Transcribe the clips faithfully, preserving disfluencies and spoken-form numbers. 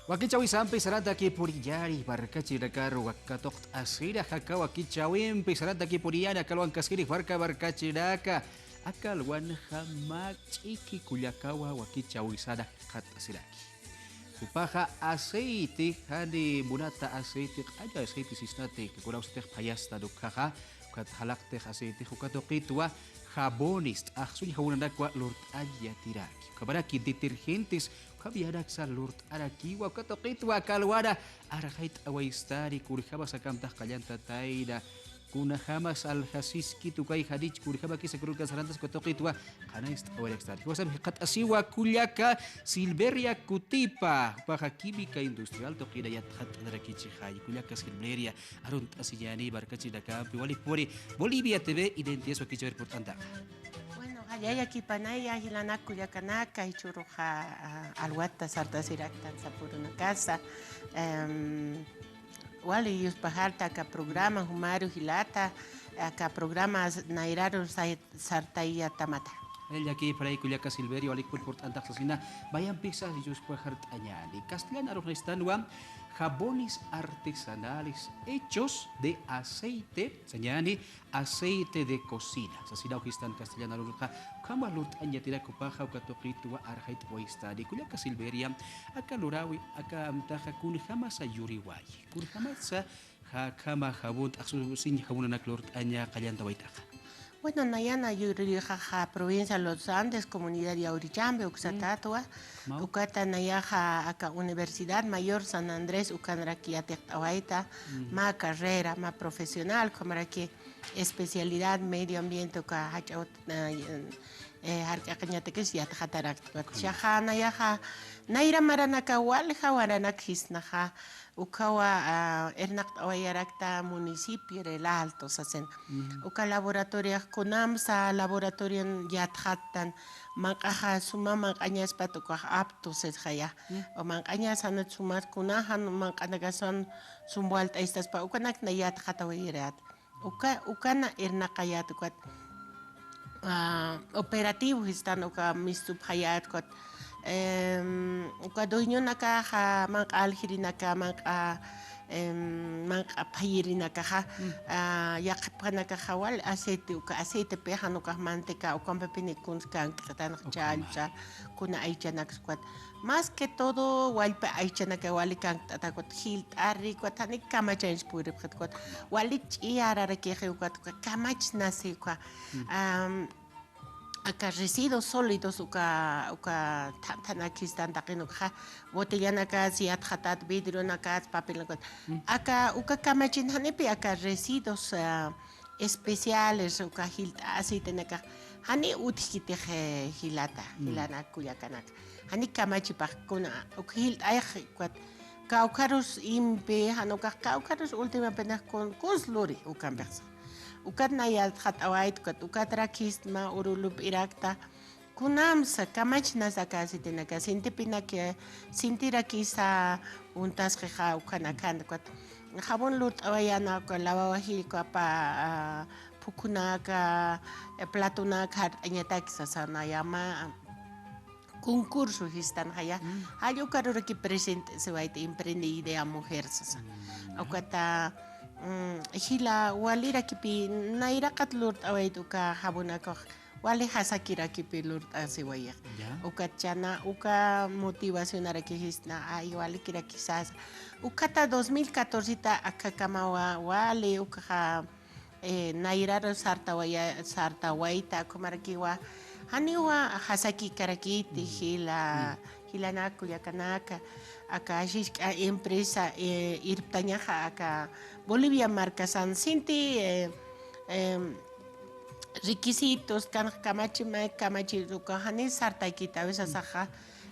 Wakichäwisampi sarantakipuniyäni markachirinakaru, aka tuqt'asirix aka wakichäwimpi sarantakipuniyäni, aka alwankaskirix marka markachirinaka, aka alwanxa mä ch'iki kullakawa wakichäwisanak jikxatt'asiraki. Jupaxa aceite, jani munata aceite, q'aña aceite sisnati, kunawsatix phayastan ukhaxa, ukat jalaqtix aceite, uka tuqitwa jabones, t'axsuñ jabonanakwa lurt'añ yatiraki. Ukhamaraki detergentes, ukham yanaksa lurt'arakiwa, uka tuqitwa aka alwana arxayt'awayistani, kunjämas akamtax qallantatayna, kunjämas aljasiskit ukay janich, kunjämakis aka urunkan sarantas uka tuqitwa, qhanayt'awayarakistani. Jiwasamp jikxatasiwa kullaka Silveria Cutipa, jupaxa química industrial tuqina yatxatt'arakichixay, kullaka Silveria, arunt'asiñäni markachirinakampi, walipuni Bolivia T V, Identidades wakichäwir purt'antaxa. Bueno, jallalla kipanaya jilanak kullakanaka, jichhüruxa, ah, alwata sartasiraktan sapürunakasa. Em, wali yuspajarta aka programa, jumaru jilata, aka programa nayraru say-, sartayatamata. Llakipxaray kullaka Silveria, walikpun purt'antax sasina, mayampisa yuspajart'añäni. Castellan arunxanistanwa jabones artesanales hechos de aceite, sañäni, aceite de cocina. Sasinaw jistan castellano arunxa, ukhama lurt'añ yatirak jupaxa, uka tuqitwa arxayt'awayistani. Kullaka Silveria, aka luräwi, aka amtaxa kunjämasa yuriwayi, kunjämasa ja-, akhama jabon, t'axsusiñ jabonanak lurt'aña qallantawaytaxa. Bueno, nayana yuririxa provincia de los Andes, comunidad Yaurichambi, uksatatwa. Mau. Ukata nayaxa aka Universidad Mayor San Andrés, ukanrak yatiqt'awayta, Mm. mä carrera, mä profesional, ukhamaraki especialidad medio ambiente, uka jach'a ut-, eh, eh, jark'aqañatakis yatxatarakta. Ujú. Chaxa nayaxa nayra maranaka walja waranak jisnaxa, ukhawa, ah, irnaqt'awayarakta municipio de El Alto sasin. Ujú. Uka laboratoriox kunamsa laboratorion yatxattan, manq'axa suma manq'añaspat ukax apto sisxaya. Ujú. O manq'añas janat sumas kunajan manq'anakasan sum walt'aystaspa, ukanak nay yatxatawayarat. Uka, ukana irnaqayät ukat, ah, operativo jistan uka mistupxayät ukat, em, uka dueñonakaxa, manq'a aljirinaka, manq'a, em, manq'a phayirinakaxa, Mm. ah, yaqhipxanakaxa wal aceite, uka aceitepi jan ukax manteca, ukampipini kuns kankt'atanx Ukhama. challpsa, kuna aychanaks ukat. Más que todo, wallpa aychanaka wali kankt'atakut, jilt'ari, ukat, jani kamachañs puripxit, ukat, wali ch'iyararakixi, ukat, uka kamachnasi, uka, Mm. am, aka residuos sólidos, uka, uka, than-, thanakistan taqin ukaxa, botellanakas, yatxatat, vidrionakas, papelnakat. Mm. Aka, uka kamachin janipi, aka residuos, ah, especiales, uka jilt'a aceitinakax, jani utjkitix, eh, jilata, Mm. jilanak kullakanaka. Jani kamachipax kuna, uka jilt'ayx, ukat, kawkharus impi, jan ukax kawkharus últimapinix kun, kuns luri, ukampixsa. Ukat nay yatxatawayt, ukat, ukatrakistma, uru lup'irakta, kunamsa, kamachnasa aka aceitinaka, sintipinak, sintirakisa untasqixa ukhanakan, ukat. Jabón lurt'awayana, uka lavawajiy, uka pa, ah, phukhunaka, eh, platonaka jart'añatak sasana yama concurso jistan jaya. Mm. Jall ukaruraki presentasiwayta Emprende Idea Mujer sasa. Mm. Ukata, mm, jila walirakipi nayraqat lurt'awayt uka jabonakax. Wali jasakirakipi lurt'asiwayax. Ya. Ukat chana, uka motivacionaraki jisna, ay, walikiraki sasa. Ukata dos mil catorceta akakamawa, wali, ukaxa, eh, nayraru sartawaya-, sartawayta, ukhamarakiwa, janiwa jasakikarakiti, Mm. jila, Mm. jilanak kullakanaka, aka jisk'a empresa, eh, irptañaxa, aka Bolivia markasan sinti, eh, em, requisitos, kan kamachi, may kamachi, uka jani sartaykit, a veces axa,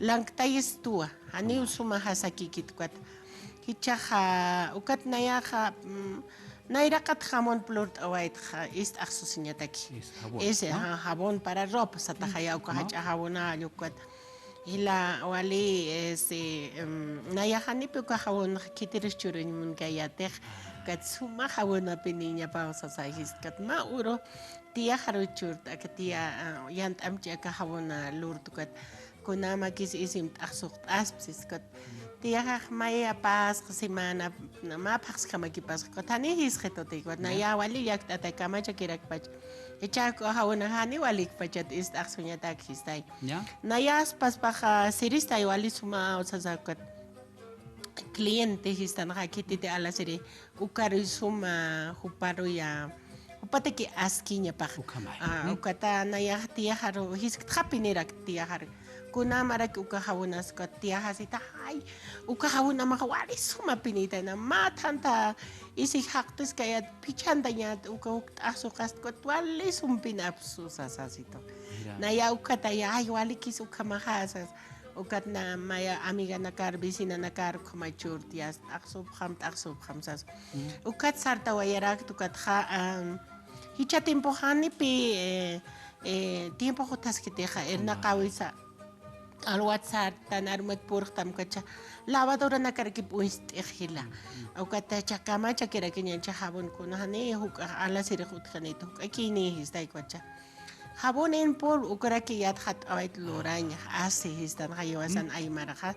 lanktaystuwa, janiw suma jasakikit ukat. Jichhaxa, ukat nayaxa, mm, nayraqat jabón lurt'awaytxa, ist'axsusiñataki. Es jabón, ¿no? Ajá, jabón para ropa, sataxaya, uka jach'a jabón, ukat. Jila wali, este, em, nayax janipi uka jabón khitirus churuñ munkayätix, ukat suma jabonapiniñapaw sasayist, ukat mä uru tiyaxaru churt'aka, tiya, ah, yant'amchi aka jabona lurt'ukat. Kunamakis isim t'aqsuqt'aspsis, ukat tiyaxax maya pasqa semana, mä phaxsjamakipasxa, ukat jani jisqitutï, ukat naya wali llakt'ata kamachakirakpacha. Jichhax uka jawunax jani walikpachat ist'aqsuñatak jistay. Nayas paspaxa siristay wali suma sasa, ukat cliente jistanxa khititi alasiri ukaruy suma, juparuya, jupataki askiñapax. Ukata nayax tiyaxaru, jisktxapinirak tiyaxaru. Kunamarak uka jawunas ukat tiyaxasita, ay, uka jawunamax wali suma pinitayna, mä thanta isik jaqtiskayat, phichhantañat, uka uk t'aqsuqast ukat wali sum pinapsu sasasitu. Naya ukataya, ay, walikis ukhamaxa sas. Ukat na maya amiganakar, vecinanakar, ukhamay churtiyas, t'aqsupxam, t'aqsupxam sas. Ukat sartawayarakta, ukatxa, am, jichha tiempo janipi, eh, eh, tiempo juthaskitixa, irnaqawisa, alwat sartan, arumat purxtam, ukacha, lavadoranakarakip uñst'ix jila. Ukat chakama chakirakiñancha jabón kuna jani, juk'a alasirix utjanit, juk'akini jistay, ukacha. Jabón en polvo, ukaraki yatxat'awayt luraña, asi jistan jayiwasan aymaraxa.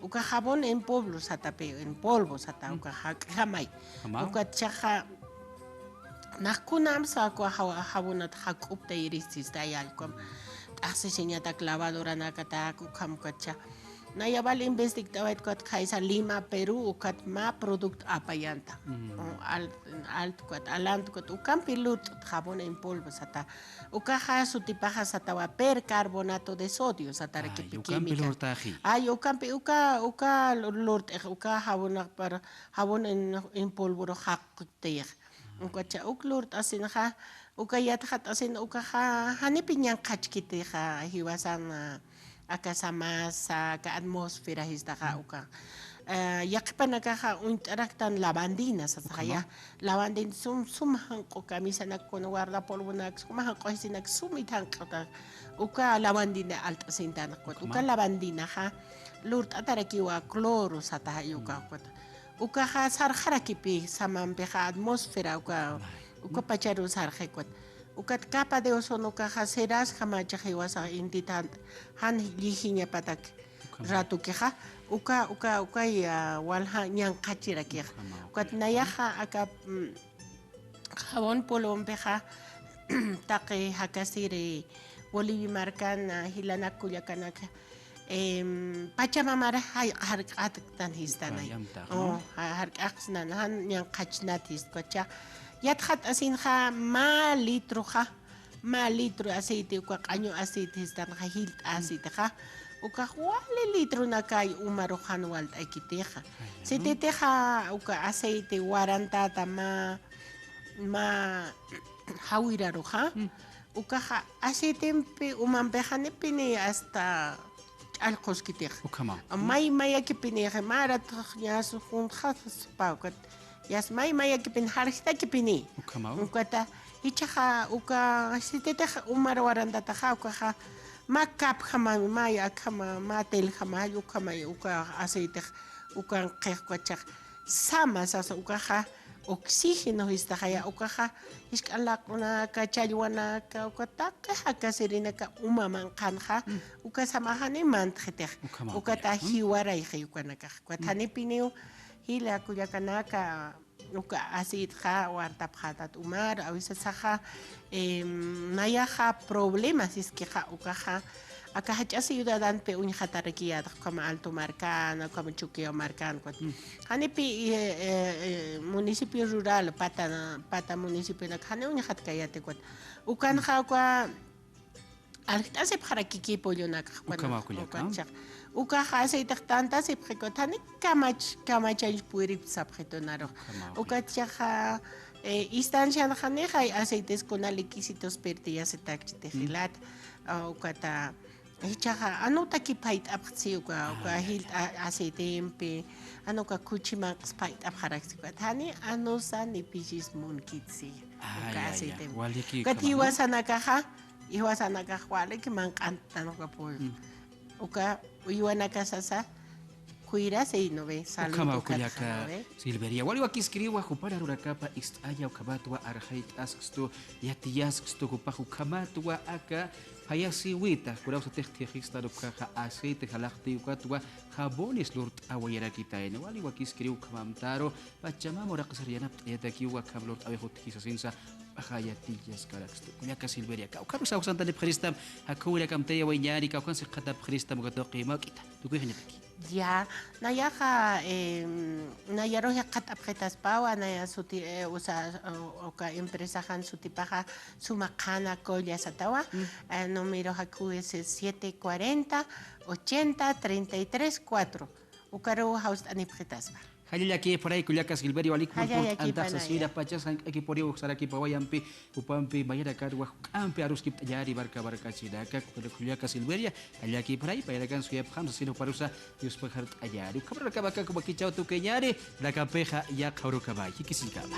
Uka jabón en polvo satapi, en polvo sata, uka jak'jamay. Ukat chaxa, nax kunamsa uka jaw-, jabonat jak'upta iristis, tayallkum. T'aqsisiñatak lavadoranakatak, ukham ukat cha. Naya wal investigt'awayt ukat khaysa Lima, Perú, ukat mä producto apayanta. O, al-, alto ukat, alanto ukat, ukampi lurt'at jabón en polvo sata. Ukaxa sutipaxa satawa percarbonato de sodio satarakipi química. Ay, ukampi, uka, uka lurt'ix, uka jabonapar, jabón en, en polvoro jaqtix. Ukacha uk lurt'asinxa, uka yatxat'asin, ukaxa janipi ñanqhachkitixa, jiwasan, aka samasa, aka atmósfera jistaxa uka. Eh, yaqhipanakaxa uñt'araktan lavandina sasaxaya. Lavandina sum, sum janq'u camisanak kuna guardapolvonak, sum janq'u jisinak sumit janq'uta. Uka lavandina alt'asintan ukat. Uka lavandinaxa lurt'atarakiwa cloro sataxa uka ukat. Ukaxa sarxarakipi samampixa atmósfera uka, uka pacharu sarxi ukat. Ukat capa de ozono ukaxa serasjamachax jiwasax intitan jan llijiñapatak ratukixa, uka, uka, ukay, ah, walja ñanqhachirakixa. Ukat nayaxa aka, mm, jabón polvompixa, taqi jakasiri Bolivia markan, ah, jilanak kullakanaka, em, pachamamar jay-, jark'atktan jistanay. O, ja-, jark'aqsnan, jan ñanqhachnat jistkucha. Yatxat'asinxa mä litroxa, mä litro aceite, uka q'añu aceite jistanxa, jilt'a aceitexa. Ukax wali litronakay umarux jan walt'aykitixa. Sititixa, uka aceite warantata mä, mä jawiraruxa. Ukaxa aceitempi umampixa janipini hasta ch'allquskitix. May mayakipinix, mä ratux ñas juntxaspa, ukat yas may mayakipin jarjtakipini. Ukata, jichhaxa uka sititix umar warantataxa, ukaxa mä kapjama, mä yakhama, mä tiljama, ukhamay uka aceitix ukanqix ukachax. Sama sasa ukaxa oxígeno jistaxaya, ukaxa jisk'a laq'unaka, challwanaka, uka taqi jakasirinaka uma manqhanxa, uka samaxani mantxitix, ukata jiwarayxi ukanakax, ukat janipiniw jila kullakanaka, uka aceitexa wartapxatat umar, a veces saxa, em, nayaxa problema siskixa ukaxa, aka jach'a ciudadanpi uñjatarakiyätax, ukhama Alto markan, ukhama Chukiyaw markan, ukat. Janipi, eh, eh, eh, municipio rural, pata, pata municipionak jani uñjatkayäti, ukat. Ukanxa uka aljt'asipxarakiki pollonakax, ukat. Ukax aceitex tantasipxi, ukat jani kamach, kamachanch puripsapxitunarux. Ukat chaxa, eh, instancian janixay aceiteskuna liquisitos pirtiyasitakchiti jilat, ah, ukata, jichhaxa, anutaki phayt'apxtsi uka, uka jilt'a aceitempi, anuka khuchi manq'is phayt'apxaraksi ukat, jani anusa ni pichis munkitsi uka aceitempi. Ukat jiwasanakaxa, jiwasanakax waliki manq'antan uka pollo. Uka uywanaka sasa, Cuídase y no ve, salud. Ukhamaw kullaka Silveria. Wali wakiskiriwa jupan arurakapa ist'aña ukhamatwa arxayt'askstu, yatiyaskstu jupax ukhamatwa aka phayasiwita, kunaw satix thixistan ukkhaxa aceite jalaqti ukatwa jabones lurt'awayarakitayna. Wali wakiskiriw ukhamamtaru, Pachamama uraqisar yanapt'ayatakiw ukham lurt'awix utji sasinsa, paxa yatiyaskarakstu. Kullaka Silveria, kawkharus jawsantanipxiristam, jakhuwinakamtayawayñäni, kawkhansi qhatapxiristam, uka tuqi mawk'ita. Tukuyxañataki. Ya, nayaxa, em, nayarux qhatapxitaspawa, naya suti, eh, usa, o-, uka empresaxan sutipaxa suma qhana kulla satawa, eh, número jakhuwis siete cuarenta, ochenta, treinta y tres, cuatro. Ukaruw jawst'anipxitaspa. Jallallakipxaray kullaka Silveria, walik p'untax sasina, pachas jank'akipuniw sarakipawayampi, jupampi mayarakan juk'ampi aruskipt'añäni marka markachirinaka, kullaka Silveria, jallallakipxaray, mayarakan suyapxam sasina juparusa yuspajirt'añäni. Ukhamarakamaka kumakichaw tukuyañäni, nakampixa yaqha urukamay, jikisiñkama.